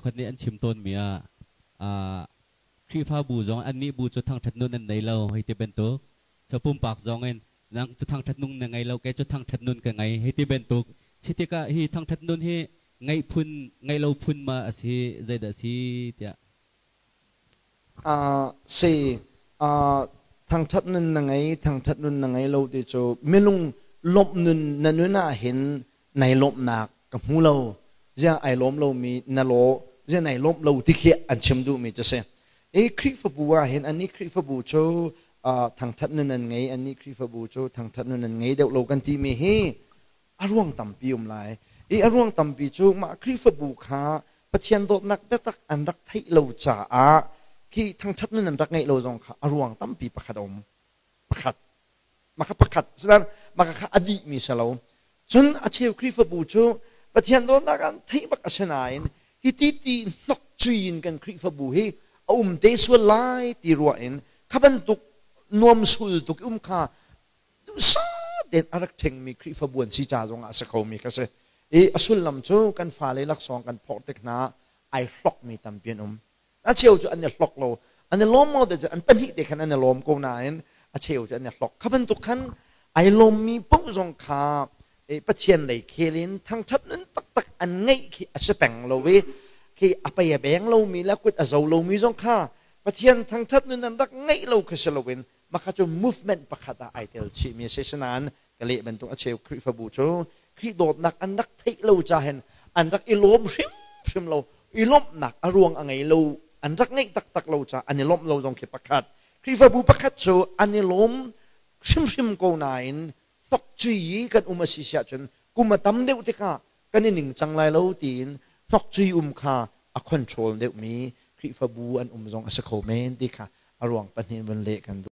Cheukhat nih an chim tawnmi ah Khrihfabu zong annih bu cu thangṭhat nun an nei lo hei ti bantuk. So pumpak zong in nang cu thangṭhat nung na ngei lo, kei cu thangṭhat nun ka ngei hei ti bantuk. Si tikah hi thangṭhat nun hi ngeih phun, ngeih lo phun ma a si, zeidah a si tiah. Si, thangṭhat nun na ngei, thangṭhat nun na ngei lo ti cu minung lawmh nun na nun ah hin nai lawmhnak ka hmu lo. Ziah ai lawm lomi na law, ziah nai lawmh lo ti khi an chim duhmi cu si. I Khrihfabu ah hin annih Khrihfabu cu thangṭhat nun an ngei, annih Khrihfabu cu thangṭhat nun an ngei deuh lo kan timi hi a ruang tampi um lai. I a ruang tampi cu mah Khrihfabu kha Pathian dawtnak biatak an rak theih lo caah khi thangṭhat nun an rak ngeih lo zong kha a ruang tampi pakhat a um. Pakhat. Maka pakhat. Sinan maka kha a dihmi si lo. Cun a cheu Khrihfabu cu Pathian dawtnak an theih bak a si nain hi ti ti hnok cui in kan Khrihfabu hi a um te sual lai ti ruah in kha bantuk nuam sul tuk um kha duhsah tein a rak ṭhengmi Khrihfabu an si ca zongah a si khomi kha si. I a sullam cu kan fale laksawng kan phorh tik hna ai hlokmi tampi an um. A cheu cu an i hlok lo. An i lawm maw te cu an pahnih te khan an i lawm ko nain a cheu cu an i hlok. Kha bantuk khan ai lawmmi paoh zong kha Pathian lei khel in thangṭhat nun taktak an ngeih khi a si peng lo i khi a pei a beng lomi le kut a zo lomi zong kha Pathian thangṭhat nun an rak ngeih lo khi si loin Maka cu movement pakhat ah ai tel chihmi a si. Sinain ka leh bantuk a cheu Khrihfabu cu Khrih dawtnak an rak theih lo ca hin an rak i lawm hrimhrim lo. I lawmhnak a ruang a ngei lo. An rak ngeih taktak lo caah an i lawmh lo zong khi pakhat. Khrihfabu pakhat cu an i lawm hrimhrim ko nain hnokcui i kan um a si siah cun kum a tam deuh tikah kan i ningcang lai lo tiin hnokcui um kha a control deuhmi Khrihfabu an um zong a si kho men ti kha a ruang pahnih vun leh kan duh.